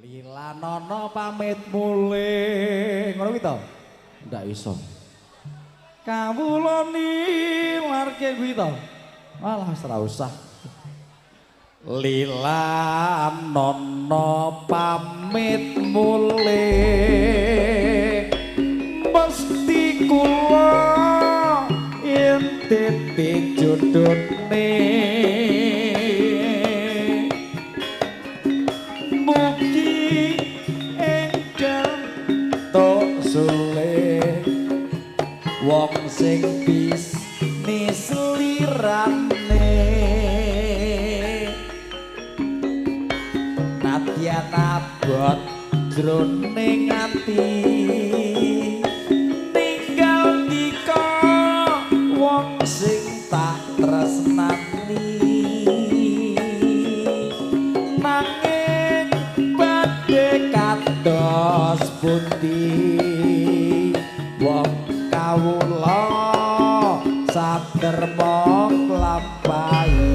Lilanono pamit mulih. Ngono kuwi to? Ndak iso. Kawula nilarke kuwi to. Alah wis ora usah. Lilanono pamit mulih. Mesti kula intiti jodhone. Mugi enggal tok sule wong sing bisnis lirane. Nadyan abot jroning ati ninggal dika wong sing tak tresnani. Nanging badhe kados pundi wong kawula saderma nglampahi.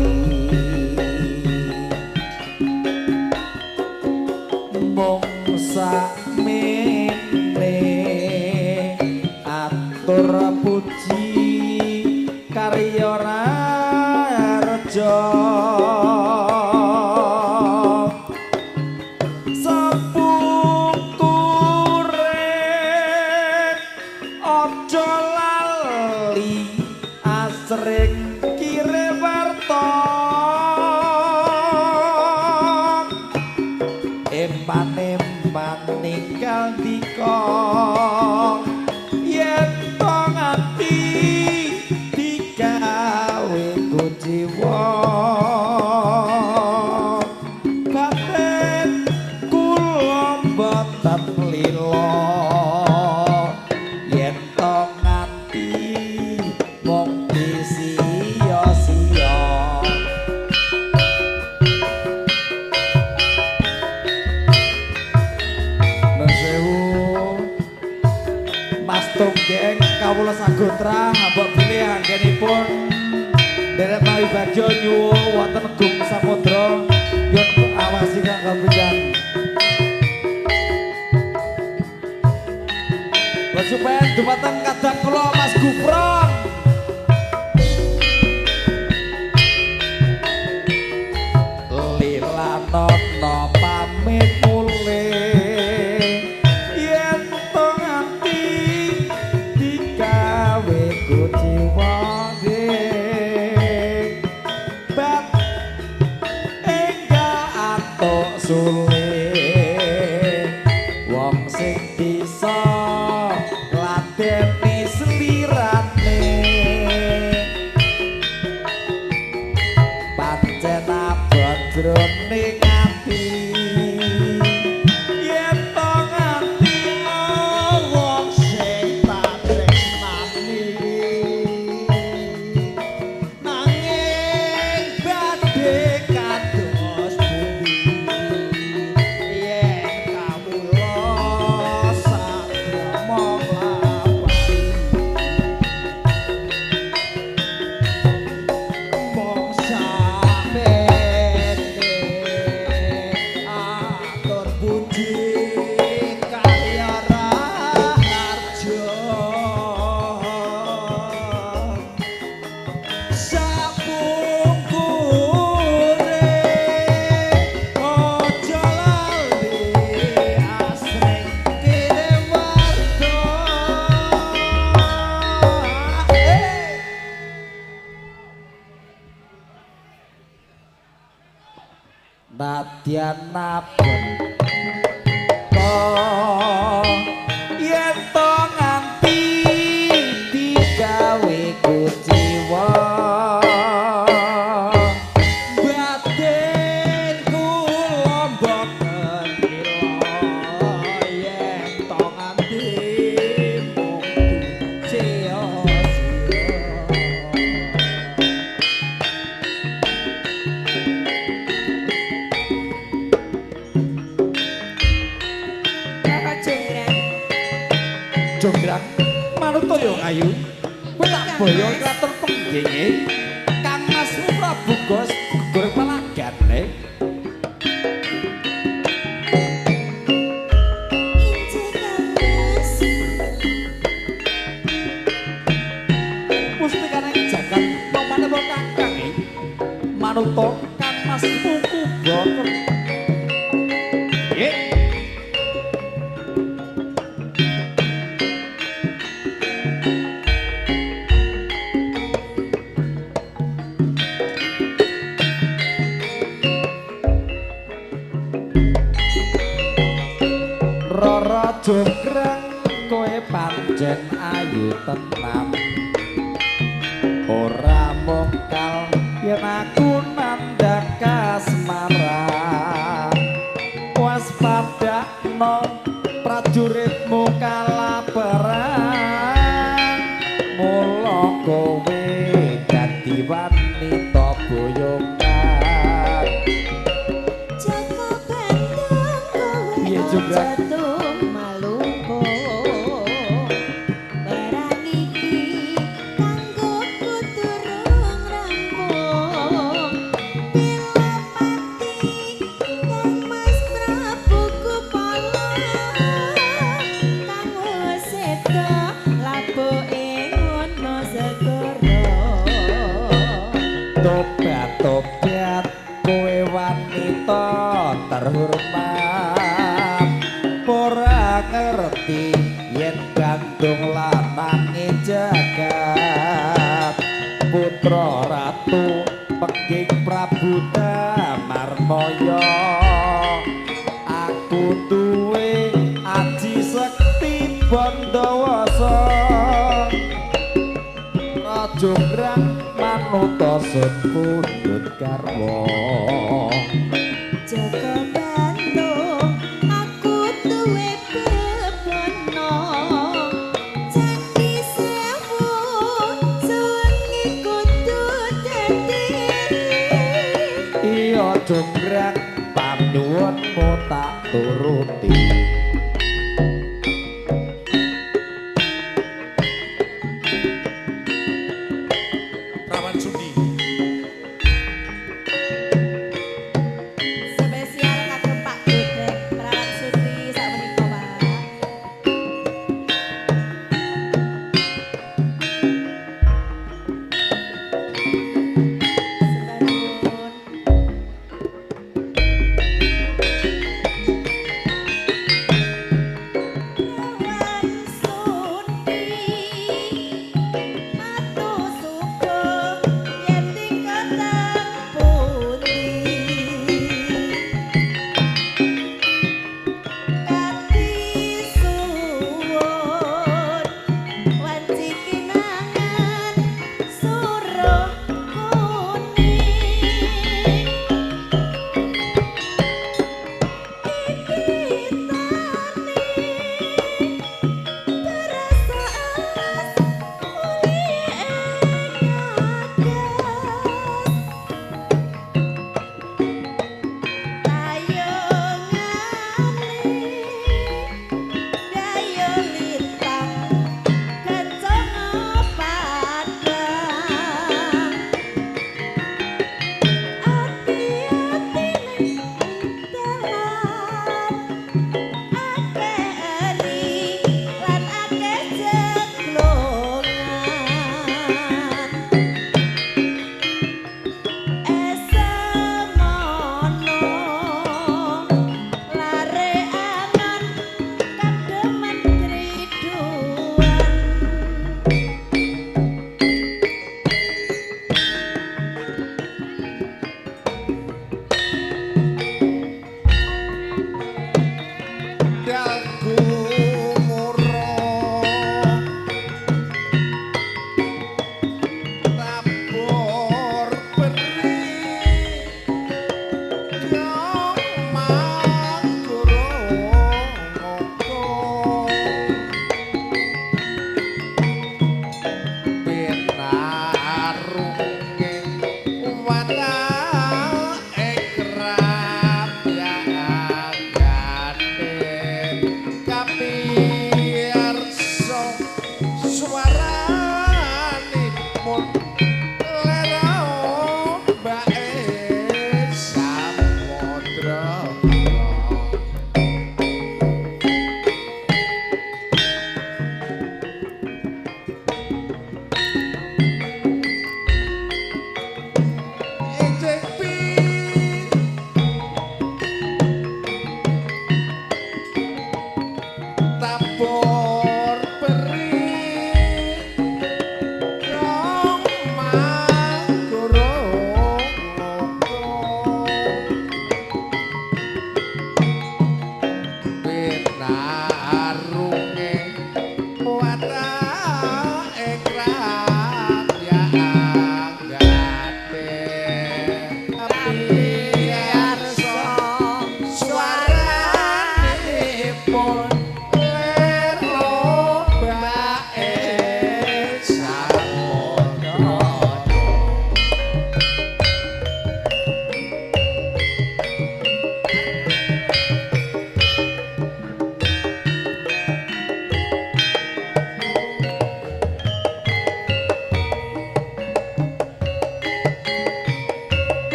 Mung sakmene atur puji karya raharja. Sepungkure aja lali asring kirim warta. Eman-eman ninggal dika yen to nganti digawe kuciwa. Batin kula mboten lila yen to nganti mung disiya-siya. Mas Tunggeng kawula sagotra mbok bilih anggenipun nderek mawi bagya nyuwun wonten Gung Samudra nyuwun awasi kang kapisan. Supaya dumateng kadang kula Mas Gufron. Lilanono pamit mulih yen to nganti digawe kuciwa bat enggal atuk sule wong sing bisa ngladeni slirane. Pancen abot jroning ati yen to nganti wong sing tak tresnani. Nanging badhe kados pundi yen kawula sadrama nglampahi. Mung samene atur puji karya raharja. Sapungkure aja lali asring kirim warta. Nadyan abot yen to nganti digawe kuciwa. Batin kula mboten lila yen to nganti mung disiya-siya. Bapak Jonggrang. Jonggrang manut yo ayu. Kowe tak boyo kraton penggenge Kang Mas Prabu Gos goreng palagan. Manuta kan Mas Puku Boker. Ye. Rara Jonggrang kowe pancen ayu tenan. Ora mokal yen aku nandhang kasmaran. Waspadakno prajuritmu kalah perang. Mula kowe dadi wanita boyongan. Joko Bandung kowe Piye, Tobat-tobat kowe wanita terhormat. Ora ngerti yen Bandung lanange jagat. Putra ratu Peking Prabu Damarmaya. Aku duwe aji sekti Bandawasa. Jonggrang manuta sun pundhut garwa. Joko Bandung aku duwe bebono. Candi sewu suwengi kudu dadi. Iya Jonggrang panyuwunmu tak turuti.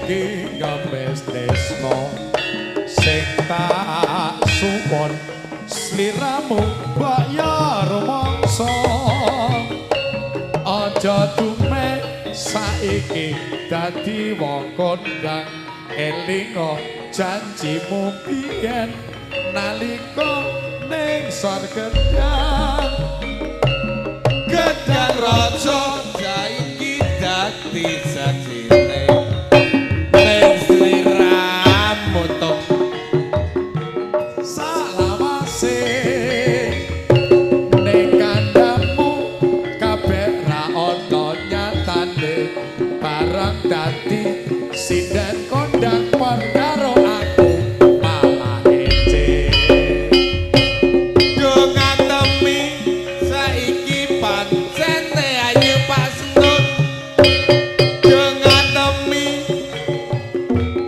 saiki ngemis tresno sing tak suwun sliramu mbok ya rumangsa aja dume saiki dadi wong kondang elinga janjimu biyen nalika ning sor gedang gedang raja saiki dadi saksine ning sliramu tok salawase ning kandhamu kabeh ra ana nyatane barang dadi sinden kondang perkara aku malah ece do ngatemi saiki pancene ayu Pak Sentut do ngatemi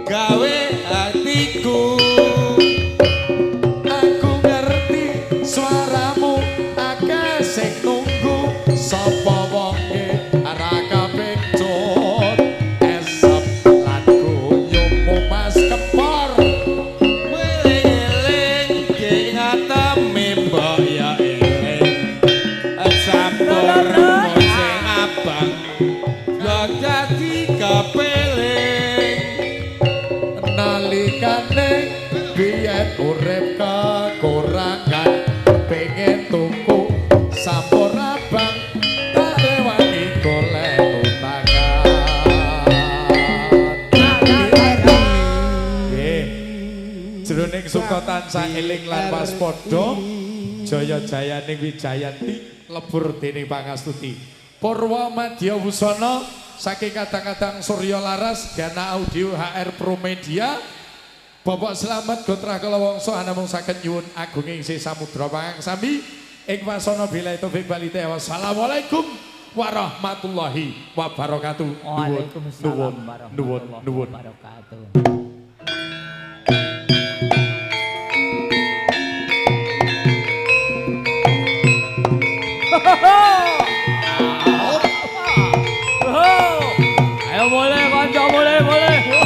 gawe hatiku aku ngerti suaramu akeh sing nunggu sapa wonge ora kepecut esep lan guyumu Mas Kepor eling-eling ge ngatemi mbok ya eling sampur sing abang yo dadi kepeling nalikane biyen urip kekurangan pengen tuku sampur abang tak rewangi golek utangan. Nggih. Jroning suka tansah eling lan waspada jaya jayaning wijayanti lebur dening pangastuti. Purwa Madya Wusana saking kadang-kadang Surya Laras Gana Audio HR Pro Media Bapak Slamet Gotra Kalawangsa anamung saged nyuwun agunging sih samudra pangangsami ing wasana billahi taufik wal hidayah. Wassalamualaikum warahmatullahi wabarakatuh. Waalaikumsalam Nuwun nuwun warahmatullahi nuwun. wabarakatuh. Ayo boleh kanca boleh boleh.